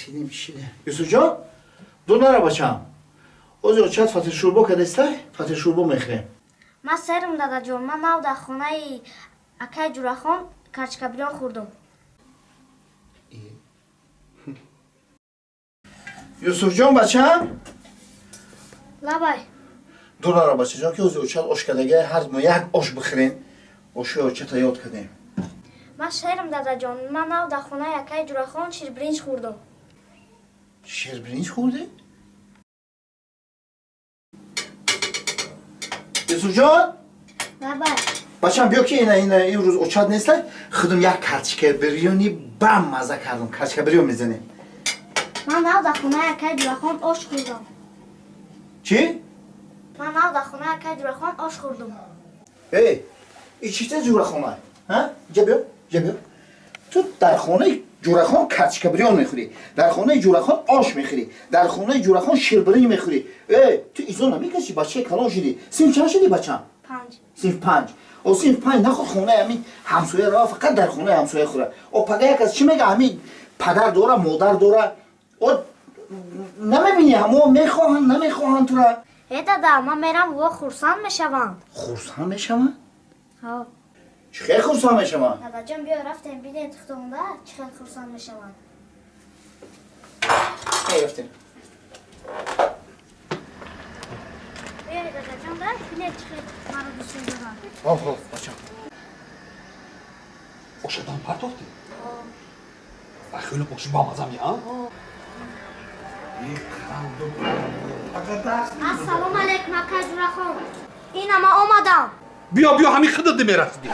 Расидем, шиде. Юсуфҷон, ду нара, бачам. Ози очат фатир шӯрбо кадестай, фатир шӯрбо мехӯрем. Ман серм, дадаҷон. Ман нав дар хонаи акаи Ҷурахон карчкабирён хӯрдум. Юсуфҷон, бачам. Лабай. Ду нара, бачаҷон, ки ози очат ош кадагай, ҳар мо як ош бихӯрем. Оши очата ёд кардем. Ман шерм, дадаҷон. Ман нав дар хонаи акаи Ҷурахон ширбиринҷ хӯрдум. Ширбиринҷ хӯрдӣ, Юсуфҷон? Лабай. Бачам, биё, ки ина, ина, имрӯз очат нестай, худум як карчка бирёни бам маза кардум, карчка бирён мезанем. Ман нав дар хонаи акаи Ҷурахон ош хӯрдам. Чӣ? Ман нав дар хонаи акаи Ҷурахон ош хӯрдум. Эй, и чита ҷурахона? Ҳа, ҷа биё, ҷа биё. Ту дар хонаи Ҷурахон карчка бирён мехӯрӣ, дар хонаи Ҷурахон ош мехӯрӣ, дар хонаи Ҷурахон ширбиринҷ мехӯрӣ. Э, ту изо намекашӣ? Бачаи калон шудӣ. Синф чанд шудӣ, бачам? 5. Синф 5. О, синф 5 наход хонаи ҳамин ҳамсоя рава, фақат дар хонаи ҳамсоя хӯра. О, пага як аз чӣ мега? Ҳамин падар дора, модар дора, о, намебинӣ, ҳамо мехоҳанд, намехоҳанд тура. Э, дада, ман мерам, во хурсанд мешаванд. Хурсанд мешаванд? Ҳо. Чӣ хел хурсанд мешаванд? Дадаҷон, биё, рафтем, бинед, худонда чӣ хел хурсанд мешаванд. Рафтем. Биёед, дадаҷон, да бинед, чӣ хел маро дӯст медоранд. Ҳо, ҳо, бачам. Ошадан партофтӣ? А хеле оши бамаза ми, а? Ассалому алайкум, акаи Ҷурахон. Ина ман омадам. Биё, биё, ҳамин худат мерасидӣ.